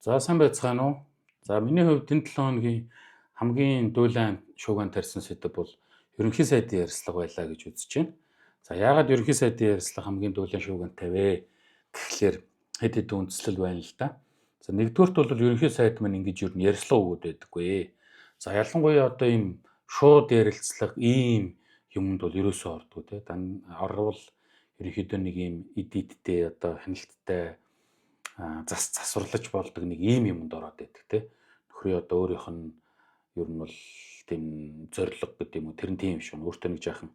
За, сайн байцгаана уу? За, миний хувьд энэ 7 хоногийн хамгийн дуулаан шуугиан тарьсан сэдэв бол ерөнхий сайдын ярилцлага байлаа гэж үзэж байна. За, яагаад ерөнхий сайдын ярилцлага хамгийн дуулаан шуугиантай вэ гэхлээр хэд хэдэн үндслэл байна л да. За, нэгдүгээрт бол ерөнхий сайд маань ингэж ер нь ярилцлага өгөөд байдаггүй. За, ялангуяа одоо ийм шууд ярилцлага ийм юмд бол ерөөсөө ордгоо те. Дан орвол ерөнхийдөө нэг ийм edit-тэй, одоо хяналттай, зас засварлаж болдог нэг ийм юмд ороод байдаг те. Нөхрийн одоо өөрийнх нь ер нь бол тийм зориг гэдэг юм уу, тэр нь тийм шүү. Өөртөө нэг жаахан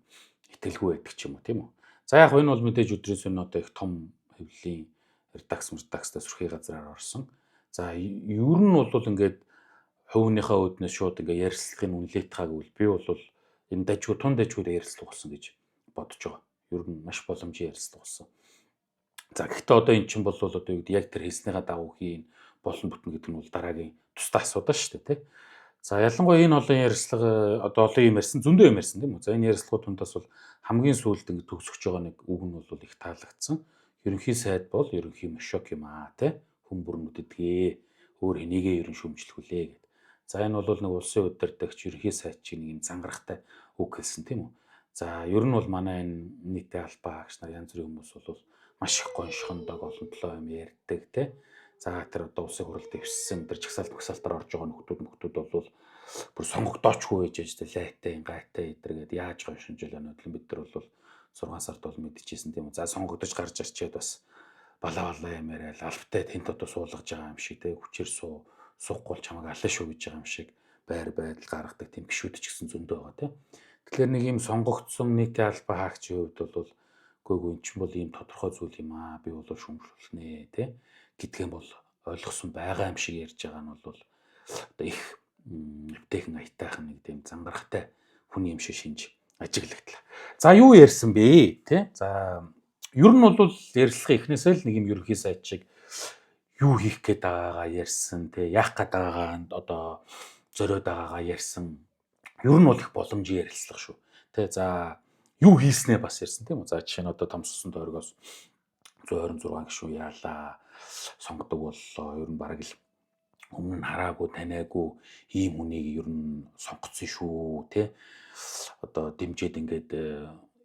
итгэлгүй байдаг ч юм уу, тийм үү. За, яг энэ бол мэдээж өдрөөс нь одоо их том хэвлэлийн редакц редакцтай сүрхий газраар орсон. За, ер нь бол ингээд хувийнхаа үүднээс шууд ингээд ярилцлагын үнэлээд таа гэвэл би бол энэ дажгүй, тун дажгүй ярилцлага болсон гэж бодож байгаа. Ер нь маш боломжийн ярилцлага болсон. За, гэхдээ одоо эн чинь бол одоо юу гэдэг, яг тэр хэлснийхаа дагуу хийн болон бүтнэ гэдэг нь бол дараагийн тусдаа асуудал шүү дээ, тий. За, ялангуяа энэ олон ярилцлага, одоо олон юм ярьсан, зөндөө юм ярьсан, тийм үү. За, энэ ярилцлагууд дундаас бол хамгийн сүүлд ингэ төгсөж байгаа нэг үг нь бол их таалагдсан. Ерөнхий сайд бол ерөнхий мешок юм аа, тий. Хүн бүр нүдэдгээ, өөр энийгээ ерөн шүүмжлэх үлээ гэд. За, энэ бол нэг улсын удирдагч, ерөнхий сайд чинь нэг юм зангарахтай үг хэлсэн, тийм үү. За, ер нь бол манай энэ нийтийн албаа хаагч нар, янз бүрийн хүмүүс бол маш их гоншхондог, олон толоо юм ярьдаг, тий. За, тэр одоо улсын хуралд дэвссэн тэр жагсаалт магсаалтаар орж байгаа нөхдүүд бол бүр сонгогдоочгүй байж аж лайтай, гайтай эдэргээд яаж гоншинж л өнөдлөн бид нар бол 6 сард бол мэдчихсэн, тийм үү. За, сонгогдож гарч ирчээд бас балаа балаа юм яриад албатай тент одоо суулгаж байгаа юм шиг, тий, хүчээр суу суухгүй бол чамайг алан шүү гэж байгаа юм шиг байр байдал гаргадаг тийм гişүүд ч гэсэн зөндөө байгаа, тий. Тэгэхээр нэг юм сонгогдсон нийтийн албаа хаагчийн хувьд бол үгүй эн чинь бол ийм тодорхой зүйл юм аа, би бол шүүмжлүүлнэ, тий, гэдг юм бол ойлгосон байгаа юм шиг ярьж байгаа нь бол одоо их эвтэйхэн, аятайхан, нэг тийм зангарахтай хүний юм шиг шинж ажиглагдлаа. За, юу ярьсан бэ, тий? За, ер нь бол ярилцлагын эхнээсээ л нэг юм ерөнхий сайд шиг юу хийх гээд байгаагаа ярьсан, тий, яах гээд байгаагаа, одоо зориод байгаагаа ярьсан. Ер нь бол их боломжийн ярилцлага шүү. Тий, за, юу хийснээ бас ярьсан, тийм үү. За, жишээ нь одоо томссон тойргоос 126 гишүүн яалаа, сонгодог боллоо. Ер нь бараг л өмнө нь хараагүй, таниагүй ийм хүнийг ер нь сонгоцсон шүү, тий. Одоо дэмжиж ингээд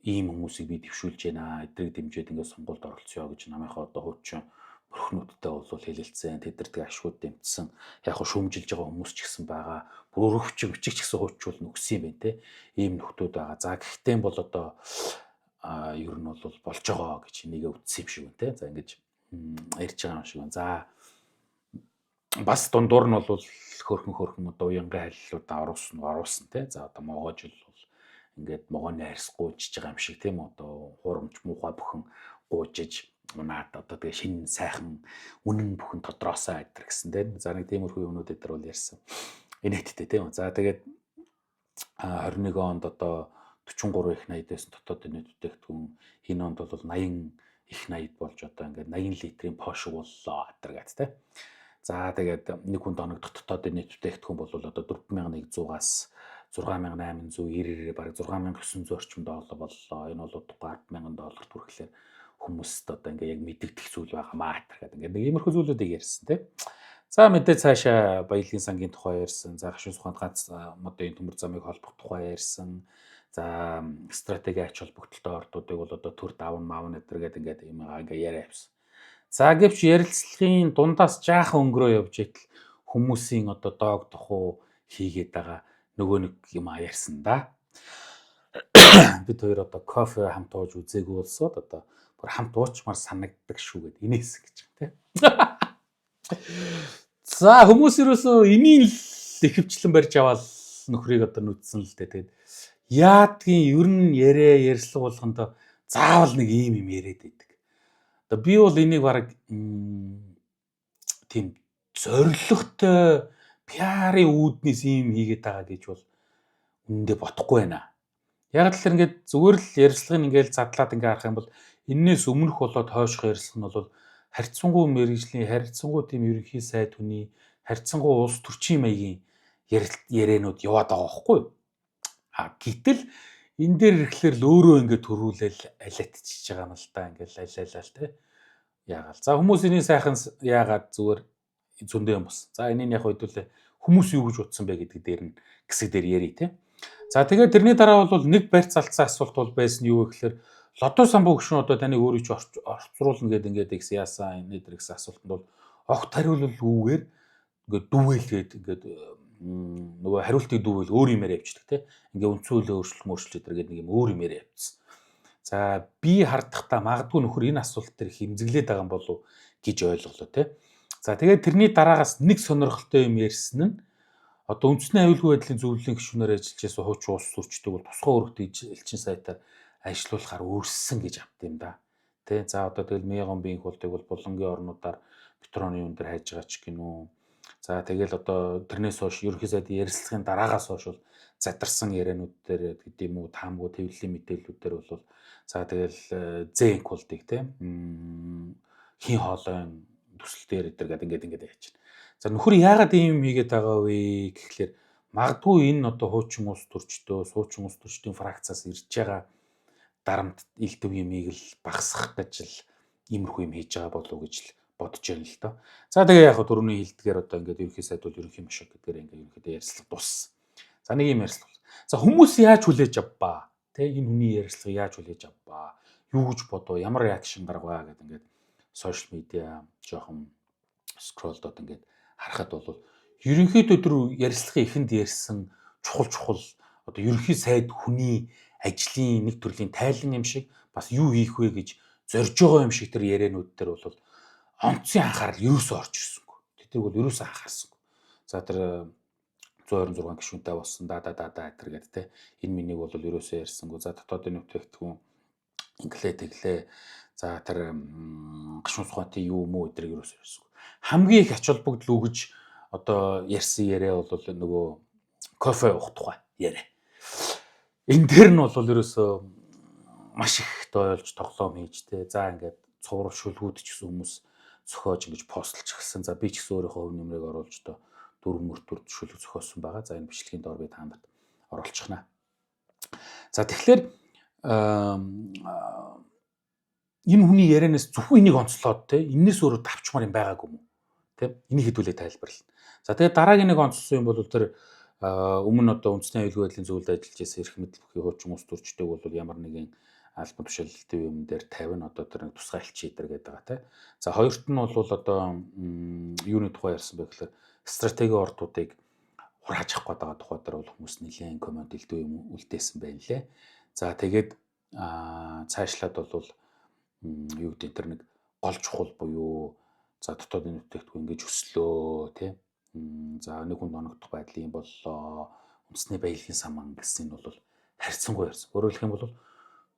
ийм хүмүүсийг би дэвшүүлж байна. Эдрийг дэмжиж ингээд сонгуульд оролцъё гэж намынхаа одоо хуучин мөрхнүүдтэй бол хэлэлцэн, тэд нар тэгээ ашгууд дэмжсэн. Яг хөө шүүмжилж байгаа хүмүүс ч гэсэн байгаа. Бүр өрөвч бичиг ч гэсэн хуучвал нөхсөн юм байна, те. Ийм нөхдүүд байгаа. За, гэхдээ бол одоо ер нь бол болж байгаа гэж нэгэ үтсэн юм шиг байна, те. За, ингэж ярьж байгаа юм шиг байна. За, бас дундуур нь бол хөрхөн хөрхөн одоо уянгын халилуудаа оруулсан оруулсан, те. За, одоо могоожил бол ингээд могооны арьс гуйжж байгаа юм шиг, тийм үү. Одоо хуурамч муухай бүхэн гуйжиж унаад одоо тэгээ шинэ сайхан үнэн бүхэн тодроосоо эдэр гэсэн, тийм. За, нэг тиймэрхүү юмнууд эдэр бол ярьсан. Инээдтэй, тийм. За, тэгээд 21 онд одоо 43 их 80 байсан дотоод нийт бүтээгдэхүүн энэ онд бол 80 их 80 болж одоо ингээд 80 литрийн пошиг боллоо эдэр гэт, тийм. За, тэгээд нэг хүнд оногдох дотоод нийт бүтээгдэхүүн бол одоо 4100-аас 6890, бараг 6900 орчим доллар боллоо. Энэ бол удахгүй 100000 долларт хүрэхлээр хүмүүст одоо ингээ яг мэдэгдэх зүйл байгаа маа гэдэг ингээд нэг иймэрхүү зүйлүүдийг ярьсан, тийм. За, мэдээ цаашаа баялагын сангийн тухай ярьсан. За, гашуун суханд ганц модын төмөр замыг холбох тухай ярьсан. За, стратегийн ач холбогдолтой ордуудыг бол одоо төр давна маавна гэдэг ингээд юм ингээ яриа явсан. За, гэвч ярилцлагын дундаас жаахан өнгөрөө явж итэл хүмүүсийн одоо дог тухуу хийгээд байгаа нөгөө нэг юм ярьсан да. Бид хоёр одоо кофе хамт ууж үзээгүй болсод одоо бүр хамт уучмаар санагддаг шүү гэд инээсэн гэж байна, тий. За, хүмүүс ерөөсөө энийг л ихэвчлэн барьж аваад нөхрийг одоо нүдсэн л дээ. Тэгээд яадгийн ер нь яриа ярьслага болгондоо заавал нэг ийм юм яриад байдаг. Одоо би бол энийг бараг тийм зоригтой PR-ын үүднээс ийм хийгээд байгаа гэж бол үнэндээ бодохгүй байна. Яг л тэр ингээд зүгээр л ярилцлагыг ингээд задлаад ингээд харах юм бол энээс өмнөх болоод хойших ярилцлага нь бол харьцангуй мэргэжлийн, харьцангуй тийм ерөнхий сайд хүний, харьцангуй улс төрчийн маягийн ярианууд яваад байгаа байхгүй юу? А гэтэл энэ дээр ирэхлээр л өөрөө ингээд төрүүлэл алиатчиж байгаа юм л та, ингээд алиалаа те. Яагаал. За, хүмүүс энийг сайхан яагаад зүгээр Зөндөө юм болсон. За, энийг яг хэдүүлээ хүмүүс юу гэж утсан бэ гэдэг дээр нь хэсэг дээр ярий те. За, тэгээд тэрний дараа бол нэг барьц алдсан асуулт бол байсан, юу вэ гэхээр Лодой самбуу гүшүүн одоо таныг өөрөө чи орцруулна гэдэг ингээд ихс яасан энэ дэр гэсэн асуултанд бол огт хариулал үүгээр ингээд дүүвэлгээд ингээд нөгөө хариултыг дүүвэл өөр юм яриа явчихдаг те. Ингээ үндсэн хуулиа өөрчлөх мөрчлөл гэдэг нэг юм өөр юм яриа явчихсан. За, би хардахдаа магадгүй нөхөр энэ асуулт төр хэмзэглээд байгаа юм болов гэж ойлголоо те. За, тэгээд тэрний дараагаас нэг сонирхолтой юм ярьсан нь одоо үндэсний аюулгүй байдлын зөвлөлийн гишүүнээр ажиллаж байсан хуучин улс төрчдөг бол тусгай үүрэгтэй элчин сайтаар ажиллуулахаар өөрссөн гэж авт юм да. Тэ, за, одоо тэгэл Мегон биеийн хултыг бол булангийн орнуудаар петроны юм дээр хайж байгаа ч гинүү. За, тэгэл одоо тэрнээс хойш ерөнхий сайдын ярилцлагын дараагаас хойш бол задарсан ярианууд дээр гэдэг юм уу, таамгуу хэвлэлийн мэдээллүүд дээр бол за тэгэл зэнк болдыг те хийн хоолойн төсөл дээр өдр гэдэг ингээд ингээд яаж байна. За, нөхөр яагаад ийм юм хийгээд байгаа вэ гэхлээр магадгүй энэ одоо хуучин улс төрчдөө, суучин улс төрчдийн фракцаас ирж байгаа дарамт элдв юмыг л багасгах гэж л иймэрхүү юм хийж байгаа болов уу гэж л бодож байна л доо. За, тэгээ яг түрүүний хэлдгээр одоо ингээд ерөнхий сайд бол ерөнхий мошог гэдгээр ингээд ерөнхийдөө ярилцлага дууссан. За, нэг юм ярилцлага. За, хүмүүс яаж хүлээж авбаа? Тэ, энэ хүний ярилцлага яаж хүлээж авбаа? Юу гэж бодов? Ямар reaction гаргаваа гэдэг ингээд social media жоохон scroll доод ингээд харахад бол ерөнхийдөө тэр ярилцлагын эхэнд ярьсан чухал чухал одоо ерөнхий сайд хүний ажлын нэг төрлийн тайлан юм шиг, бас юу хийх вэ гэж зорж байгаа юм шиг тэр ярианууд дээр бол онцгийн анхаарал ерөөсөө орж ирсэнгүй. Тэднийг бол ерөөсөө анхаарсангүй. За, тэр 126 гишүүнтэй болсон да да да да гэтэр гээд те энэ миний бол ерөөсөө ярьсангүй. За, дотоодын бүтээгдэхүүн инглээ тэглээ. За, тэр гишүүн сухаатын юу мүү өдрийг ерөөсөө ярьсангүй. Хамгийн их ач холбогдол өгөж одоо ярьсан яриа бол нөгөө кофе уух тухай яриа. Энэ тэр нь бол ерөөсөө маш их дойлж тоглоом хийж те. За, ингээд цуврал шүлгүүд ч гэсэн хүмүүс зохиож ингэж постлж эхэлсэн. За, би ч гэсэн өөрийнхөө хөв нэмрийг оруулж одоо дөрвөн мөртөр шүлэг зохиосон байгаа. За, энэ бичлэгийн доор би та нарт оруулчихна. За, тэгэхээр энэ хүний ярианаас зөвхөн энийг онцлоод те энэс өөрөө давчмаар юм байгаагүй юм уу? Тэ, энийг хэдүүлээ тайлбарлана. За, тэгээд дараагийн нэг онцлсон юм бол тэр өмнө одоо үндэсний аюулгүй байдлын зөвлөлд ажиллаж байсан эрх мэдэл бүхий хуучин улс төрчдөг бол ямар нэгэн албан тушаалтай юм дээр 50 одоо тэр нэг тусгай элчин идэр гэдэг байгаа тий. За, хоёрт нь бол одоо юуны тухай ярьсан бэ гэхээр стратегийн ордуудыг хурааж авах гээд байгаа тухай дээр бол хүмүүс нэлээд коммент элдв юм үлдээсэн байна лээ. За, тэгээд цаашлаад бол юу гэдэг тэр нэг гол чухал буюу за дотоодын бүтээгдэхүүн ингэж өслөө тий. За, нэг хүнд оногдох байдал юм боллоо. Үндэсний баялагын саман гэсэн нь бол харьцангуй ярьсан. Өөрөөр хэлэх юм бол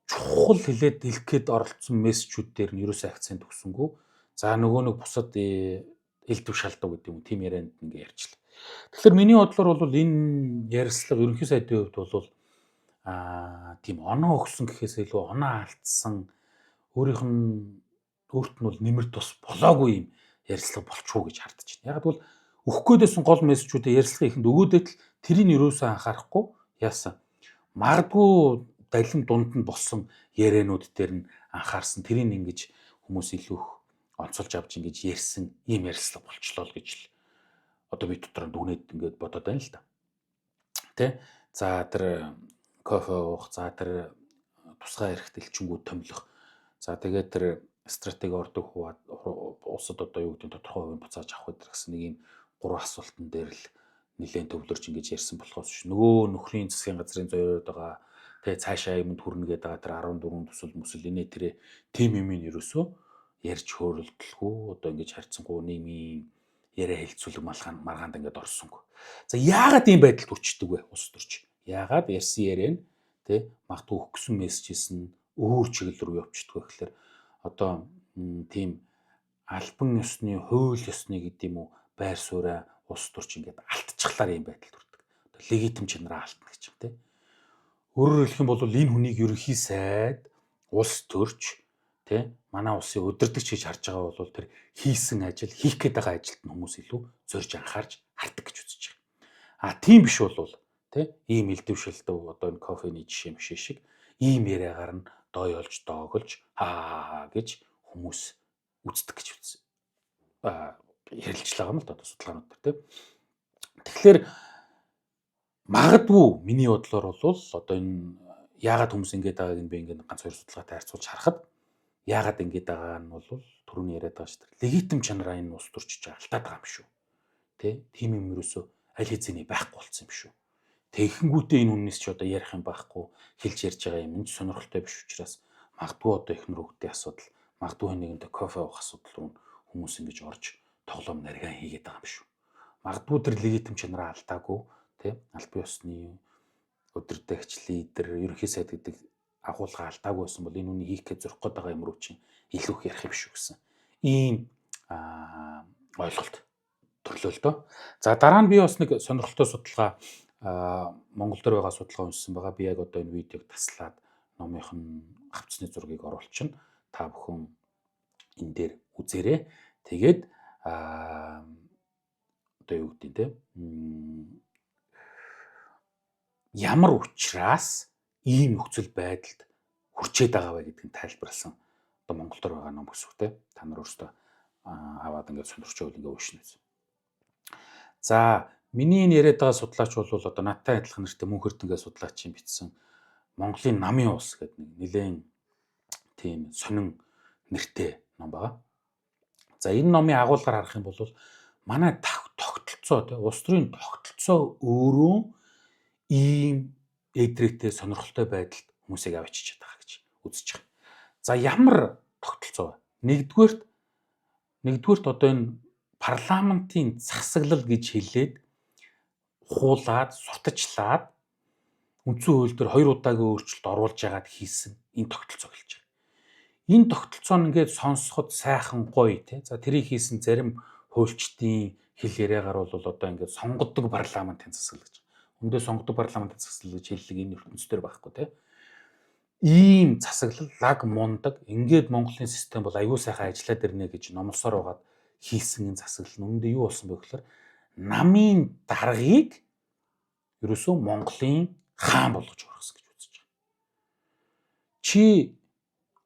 чухал хэлээд хэлэх гээд оролцсон мессежүүд дээр нь ерөөсөө акцент өгсөнгүү. За, нөгөө нэг бусад элдв шалдав гэдэг юм тийм ярианд ингээ ярьчлаа. Тэгэхээр миний бодлоор бол энэ ярилцлага ерөнхий сайдын хувьд бол тийм оноо өгсөн гэхээс илүү оноо алдсан, өөрийнх нь өөрт нь бол нэмэр тус болоогүй юм ярилцлага болчихоо гэж хардж байна. Яг бол өгөх гээдсэн гол мессежүүдээ ярилцлагын эхэнд өгөөдөө л тэрийг ерөөсөө анхаарахгүй яасан. Магадгүй далин дунд нь болсон ярианууд дээр нь анхаарсан, тэрийг ингэж хүмүүс илүү их онцолж авч ингэж ярьсан ийм ярилцлага болчлоо л гэж л одоо би дотор дүгнээд ингээд бодоод байна л да. Тэ? За, тэр кофе уух, за, тэр тусгай эрхт элчингүүд томилох. За, тэгээд тэр стратеги ордог хуваад улсад одоо юу гэдэг тодорхой хувийг буцааж авах гэдэг гэсэн нэг ийм гурван асуултан дээр л нэлээд төвлөрч ингэж ярьсан болохоос ш. Нөгөө нөхрийн засгийн газрын зөрөөд байгаа тэгээ цаашаа юмд хүрнэ гэдэг байгаа тэр 14 төсөл мөсөл инээ тэрэ тим юм ин ерөөсөө ярьж хөөрөлдөлгүй одоо ингэж харьцангуй нийгмийн яриа хэлцүүлэг малгаан маргаанд ингээд орсонгүй. За, яагаад ийм байдалд хүрчдэг вэ улс төрч? Яагаад ярьсан яриа нь тэ магадгүй өгөх гэсэн мессежээс нь өөр чиглэл рүү явчихдаг вэ гэхээр одоо тийм албан ёсны, хууль ёсны гэдэг юм уу, байр сууриа улс төрч ингээд алтчихлаар ийм байдалд хүрдэг. Одоо легитим чанараа алтна гэж юм те. Өөрөөр хэлэх юм бол энэ хүнийг ерөнхий сайд, улс төрч тэ манай улсын удирдагч гэж харж байгаа бол тэр хийсэн ажил, хийх гээд байгаа ажилд нь хүмүүс илүү зорж анхаарч хардаг гэж үзэж байгаа. А тийм биш бол тэ ийм элдв шилдэв одоо энэ кофений жишээ мшээ шиг ийм яриагаар нь дойолж дооголж хаа гэж хүмүүс үздэг гэж үзсэн. А Ярилцлаа юм л да одоо судалгаанууд дээр тийм. Тэгэхээр магадгүй миний бодлоор бол одоо энэ яагаад хүмүүс ингэж байгааг нь би ингээд ганц хоёр судалгаатай харьцуулж харахад яагаад ингэж байгаа нь бол түрүүний яриад байгаа шүү дээ. Легитим чанараа энэ улс төрчиж алдаад байгаа юм шүү. Тэ? Тийм юм ерөөсөө аль хэзээний байхгүй болсон юм шүү. Тэгэхэнгүүтээ энэ хүнээс ч одоо ярих юм байхгүй, хэлж ярьж байгаа юм энэ сонирхолтой биш учраас магадгүй одоо эхнэр хүүхдийн асуудал, магадгүй нэгэнтэй кофе уух асуудал руу хүмүүс ингэж орж тоглоом нарийн хийгээд байгаа юм шүү. Магадгүй тэр легитим чанараа алдаагүй, тий, албан ёсны өдөртөгч лидер, ерөнхий сайд гэдэг агуулга алдаагүй байсан бол энэ үний хийх гэж зурх гээд байгаа юм руу чинь илүү их ярих юм шүү гэсэн ийм ойлголт төрлөө л дөө. За дараа нь би бас нэг сонирхолтой судалгаа Монгол дээр байгаа судалгаа уншсан байгаа. Би яг одоо энэ видеог таслаад номынх нь хавцны зургийг оруулчихна. Та бүхэн энэ дээр үзээрэй. Тэгээд одоо юу гэдэг те ямар учраас ийм нөхцөл байдалд хүрчээд байгаа вэ гэдгийг тайлбарласан одоо Монгол дээр байгаа ном гэсэн үг те. Та нар өөрсдөө аваад ингээд сонирхож байвал ингээд уншина гэсэн. За миний энэ яриад байгаа судлаач бол одоо надтай адилхан нэртэй Мөнх Эрдэнэ судлаачийн бичсэн Монголын намын улс гэдэг нэг нэлээн тийм сонин нэртэй ном байгаа. За энэ номын агуулгаар харах юм бол манай тогтолцоо те улс төрийн тогтолцоо өөрөө ийм эдрээтэй сонирхолтой байдалд хүмүүсийг авчиж байгаа гэж үзэж байгаа. За ямар тогтолцоо вэ? Нэгдүгээрт одоо энэ парламентын засаглал гэж хэлээд хуулаад сурталчлаад үндсэн хууль дээр хоёр удаагийн өөрчлөлт оруулж яагаад хийсэн энэ тогтолцоо хэлж байгаа. Энэ тогтолцоо нь ингээд сонсоход сайхан гоё тий. За тэрийг хийсэн зарим хуульчдын хэл яриагаар бол одоо ингээд сонгодог парламентын засаглал гэж. Өндөө сонгодог парламентын засаглал гэж хэллэг энэ ертөнцийн байхгүй тий. Ийм засаглал лаг мундаг ингээд Монголын систем бол аюу сайхан ажиллаад ирнэ гэж номлосоор байгаад хийсэн энэ засаглал нь үүндээ юу болсон бэ гэхээр намын даргаыг ерөөсөө Монголын хаан болгож өргөсөн гэж үзэж байгаа. Чи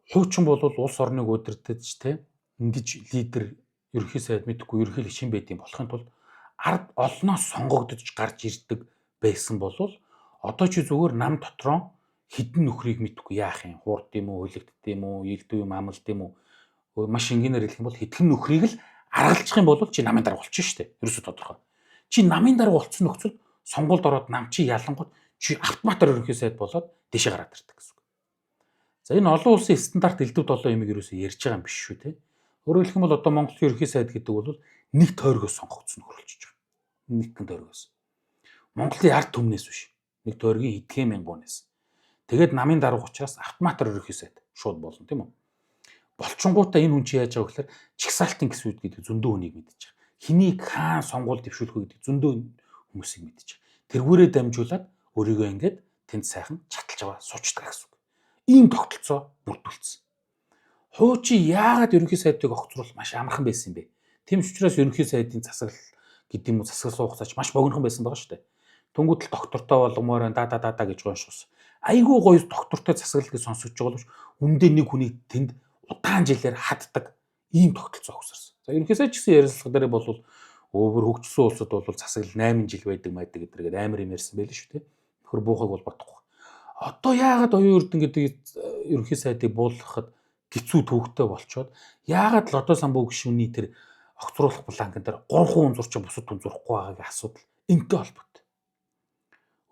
хуучин бол улс орныг удирдах те ингэж лидер ерөнхий сайд мэдхгүй ерөнхийлөгч юм байдгийг болохын тулд ард олноос сонгогдож гарч ирдэг байсан бол одоо чи зүгээр нам дотроо хідэн нөхрийг мэдхгүй яах юм, хуурд юм уу, хөлөгдд юм уу, илдүү юм, амлд юм уу, маш энгийнээр хэлэх юм бол хэдхэн нөхрийг л аргалчих юм бол чи намын дарга болчих шүү дээ. Ерөөсөө тодорхой. Чи намын дарга болцсон нөхцөл сонгуульд ороод нам чи ялангууд чи автоматар ерөнхий сайд болоод дэшээ гараад ирдэг гэсэн үг. За энэ олон улсын стандарт элдв долоо юмыг ерөөсөө ярьж байгаа юм биш шүү те. Өөрөөр хэлэх юм бол одоо Монголын ерөнхий сайд гэдэг бол нэг тойргоос сонгогдсон нөхөр болчихж байгаа. Нэгэн тойргоос. Монголын ард түмнээс биш. Нэг тойргийн хэдхэн мянгуунаас. Тэгээд намын дарга учраас автоматар ерөнхий сайд шууд болно тийм үү? Болчингуудаа энэ хүн чи яаж байгаа гэхээр чагсаалтын гэсүүд гэдэг зөндөө хүнийг мэдчих. Хэнийг хаан сонгуул дэвшүүлэх вэ гэдэг зөндөө хүмүүсийг мэдчих. Тэргүүрээ дамжуулаад өөрийгөө ингээд тэнд сайхан чаталж аваа суучдаг гэсэн үг. Ийм тогтолцоо бүрдүүлсэн. Хуучин яагаад ерөнхий сайдыг огцруулах маш амархан байсан юм бэ? Тийм ч учраас ерөнхий сайдын засаглал гэдэг юм уу засаглал хугацаач маш богинохон байсан байгаа шүү дээ. Түнгүүд л доктортой болгомоор да да да да гэж гоншус. Айгүй гоё доктортой засаглал гэж сонсогдож байгаа боловч үндэ нэг хүнийг тэнд удаан жилээр хаддаг ийм тогтолцоо өгсөрсөн. За ерөнхий сайд ч гэсэн ярилцлага дээр бол өвөр хөгжсөн улсад бол засаглал 8 жил байдаг майдаг гэдэргээд амар юм ярьсан байл шүү дээ. Нөхөр буухайг бол бодохгүй. Одоо яагаад оюун эрдэн гэдэг ерөнхий сайдыг буулгахад хэцүү төвөгтэй болчоод яагаад Лодой самбуу гишүүний тэр огцруулах бланкан дээр 3 хүн зурч бусад хүн зурхгүй байгаагийн асуудал энтэй холбоотой.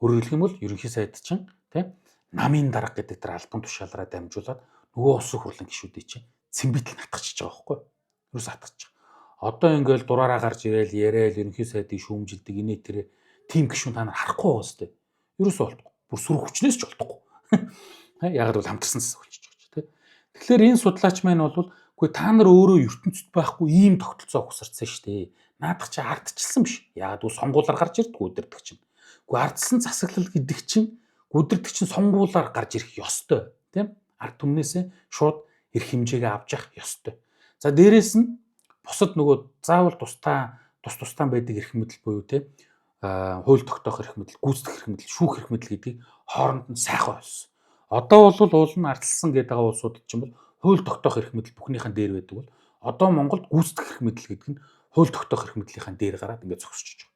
Өөрөөр хэлэх юм бол ерөнхий сайд чинь тийм намын дарга гэдэг тэр албан тушаалаараа дамжуулаад нөгөө улсын хурлын гишүүдийг чинь цэмбитл натгачиж байгаа байхгүй юу? Ерөөс атгачих. Одоо ингээл дураараа гарч ирээл яриад ерөнхий сайдыг шүүмжилдэг инээ тэр тим гишүүн та нар харахгүй байгаа сте. Ерөөсөө болтгүй. Бүр сүрх хүчнээс ч болтгүй. Ягаад бол хамтарсан засаг болчихж байгаа ч тийм. Тэгэхээр энэ судлаач маань бол үгүй та нар өөрөө ертөнцид байхгүй ийм тогтолцоо ухсарсан шүү дээ. Наадах чи ардчилсан биш. Ягаад гэвэл сонгуулаар гарч ирдэг удирдах чинь. Үгүй ардсан засаглал гэдэг чинь удирдах чинь сонгуулаар гарч ирэх ёстой тийм. Ард түмнээсээ шууд эрх хэмжээгээ авч явах ёстой. За дээрэс нь бусад нөгөө заавал тусдаа тус тусдаа байдаг эрх мэдэл буюу тийм хууль тогтоох эрх мэдэл, гүйцэтгэх эрх мэдэл, шүүх эрх мэдэл гэдгийг хооронд нь сайхан болсон. Одоо бол уул нь ардчилсан гэдэг байгаа улсуудад ч юм бол хууль тогтоох эрх мэдэл бүхнийхэн дээр байдаг бол одоо Монголд гүйцэтгэх эрх мэдэл гэдэг нь Хууль тогтоох эрх мэдлийнхаа дээр гараад ингээд зогсож байгаа.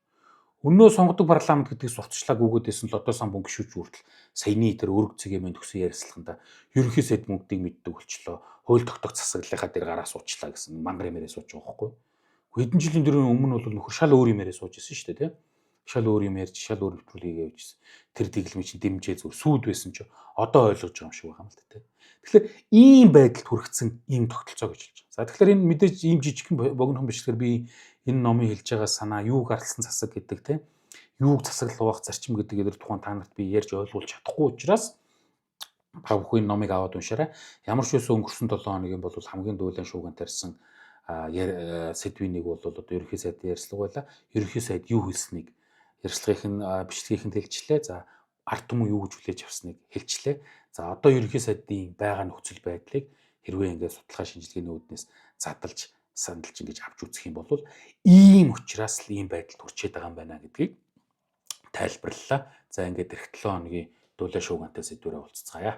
Өнөө сонгодог парламент гэдгээс утчлаа гүгээд байсан л одоо сан бүн гишүүч хүртэл саяны тэр өрг цэгийн төгсөн ярилцлаганда ерөнхий сайд мөнгөдийг мэддэг болчлоо. Хууль тогтоох засаглалынхаа дээр гараа суучлаа гэсэн мангар юм яриа сууж байгаа байхгүй. Хэдэн жилийн дөрөв өмнө бол нөхөр шал өөр юм яриа сууж исэн шүү дээ, тийм. Шал өөр юм ярьж, шал өөр нэвтрүүлэг хийгээ явжсэн. Тэр дэглэмий чинь дэмжээ зүр сүйд байсан чи одоо ойлгож байгаа юм шиг байгаа юм л та, тийм. Тэгэхээр ийм байдалд хүргэсэн ийм тогтолцоо гэж хэлж байгаа. За, тэгэхээр энэ мэдээж ийм жижигхэн богинохон бичлэгээр би энэ номын хэлж байгаа санаа, юуг ардсан засаг гэдэг, тийм, юуг засаглал угаах зарчим гэдэг эдгээр тухайн та нарт би ярьж ойлгуулж чадахгүй учраас та бүхэн номыг аваад уншаарай. Ямар ч байсан өнгөрсөн 7 хоногийн бол хамгийн дуулан шууган тарьсан сэдвийн нэг бол одоо ерөнхий сайдын ярилцлага байла. Ерөнхий сайд юу хэлснийг ярилцлагын бичлэгийн хэлжлээ. За, ард түмэн юу гэж хүлээж авсныг хэлчлээ. За, одоо ерөнхий сайдын байгаа нөхцөл байдлыг хэрвээ ингээд судалгаа шинжилгээний үүднээс задалж сандалж ингэж авч үзэх юм бол ийм учраас л ийм байдалд хүрчээд байгаа юм байна гэдгийг тайлбарлалаа. За, ингээд ирэх 7 хоногийн дуулаа шуугантай сэдвүүрээ уулзцгаая.